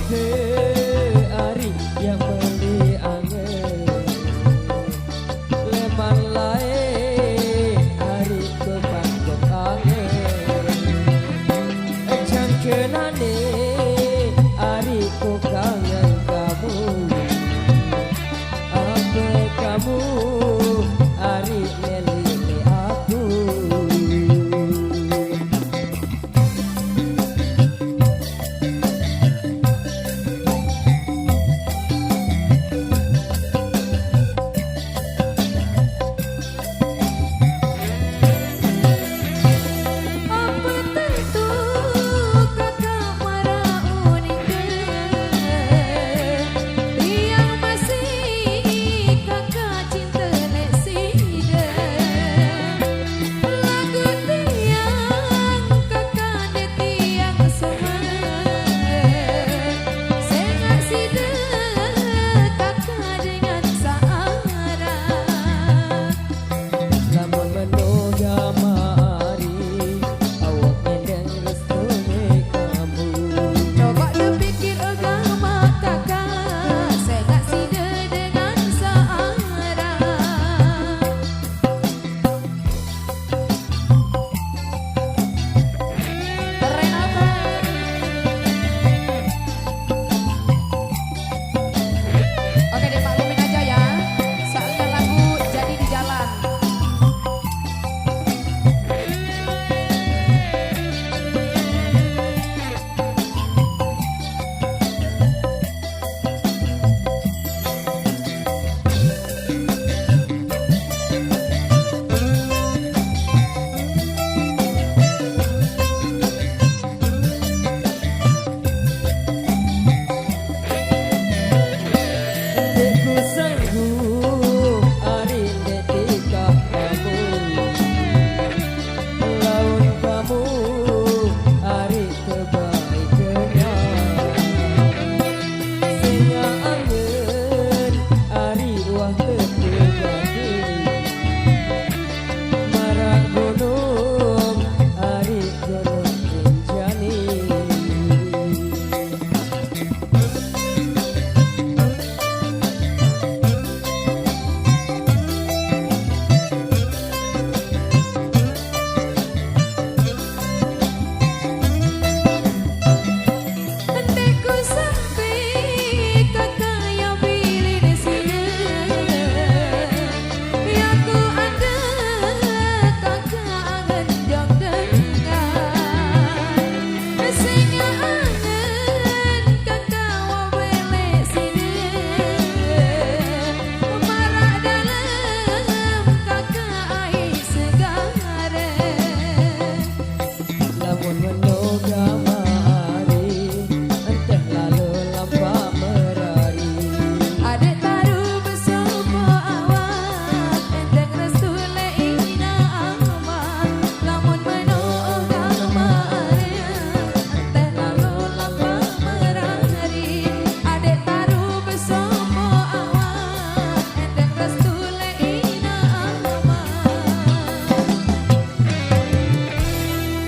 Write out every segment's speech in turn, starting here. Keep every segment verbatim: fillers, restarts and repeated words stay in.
He, ari yang meli angen, leman lae ari kebangkok angen. Jangkenane ari ku kangen kamu. Apa kamu ari meli aku? Apa tentu kakak marauning deh, tiang masih kakak cinta nek sida. Lagu tiang kakak ne tiang semangat, sengak sida kakak dengan searah. Lamun meno gamari, awak ngendeng restune kamu. Coba dipikir agama kakak, sengak sida dengan searah. Renata. Oke, dimaklumin aja ya. Soalnya lagu jadi di jalan. Ndek ku sanggup ari ndek tingkah kamu, laun kamu ari kebaiknya. Sengak angen ari wah tetu kaki, marak gunung ari gunung Rinjani. Ndek ku sampe kakak ya bilin sida, ya ku ada kakak angen jong dengar. Sengak angen kakak wa belek sida, marak dalem kakak ai segare. Lamun meno gamari, enteh lalu lampa merari. Adek taru besopo awak, endeng restu le ina ama. Lamun meno gamari, enteh lalu lampa merari. Adek taru besopo awak, endeng restu le ina ama.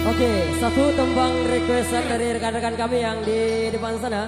Oke, satu tembang requestan dari rekan-rekan kami yang di depan sana.